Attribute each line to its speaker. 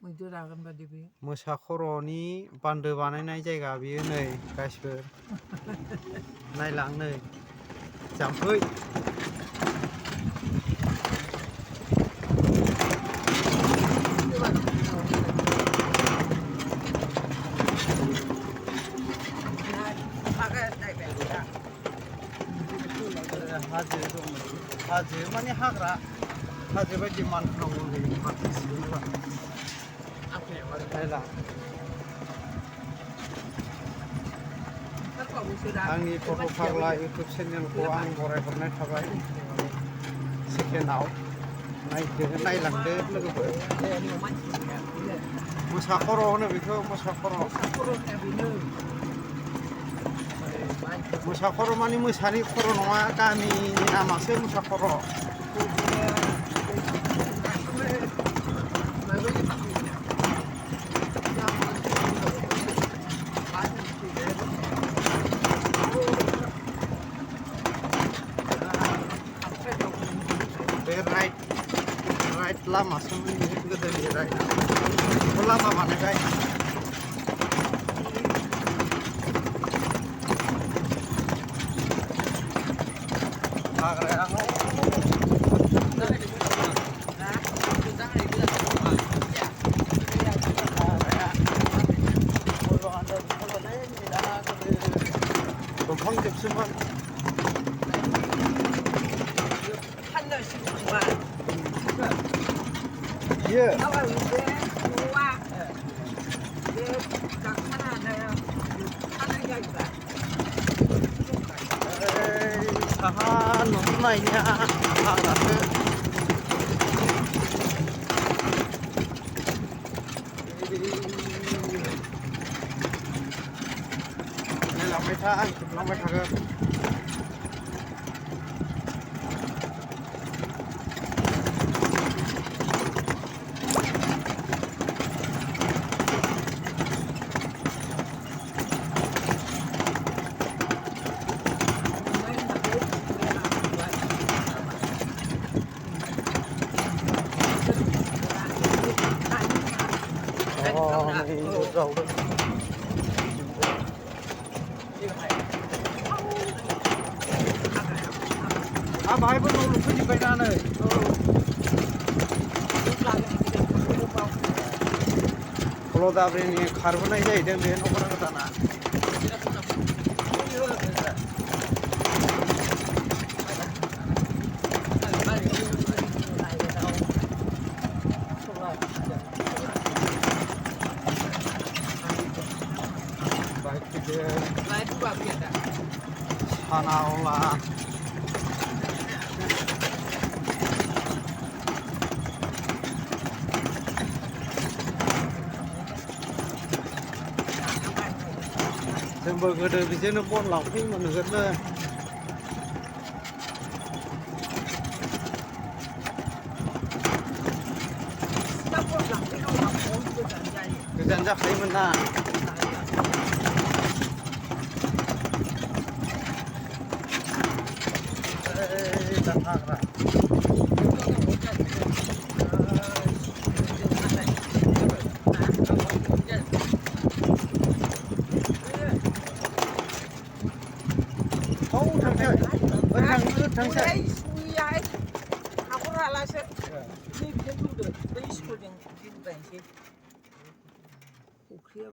Speaker 1: मैदेर रागोन बादि बे
Speaker 2: मोसा खर'नि बान्दो बानायनाय जायगा बेयो नै गासिबो नायलां नै जाम्फै हाजो दं हाजो माने हाग्रा हाजो बायदि मानखोनांगौ जायो माखासेबा नायलां आंनि फट' फाग्ला इउटुब चेनेलखौ आं बरायहरनाय थाबाय सेकेन्डआव नायदो नायलांदो लोगोफोर मोसा खर' होनो बेखौ मोसा खर' मोसा खर' माने मोसानि खर' नङा गामिनि नामासो मोसा खर' बे राइट लामासोमोन बे गोदोनि राइट लामा बानायबाय हाग्राया दंफां जोबसोमोन बियो साहा नुहुरनायनिया हाग्रासो नायलांबाय था आं खेबलांबाय थागोन जावदों बाहायबो न' लुफैजोब्बायना नै खल'दाब्रिनि खारबोनाय जाहैदों बे न'खर गोदाना सानावला जोंबो गोदो बिदिनो बन लांफैयोमोन नोगोरनो गोजान जाखायोमोन ना हाग्रा थांसै हाखर हालासो नै बिजों फैदो बै स्कुलजों फुख्रिया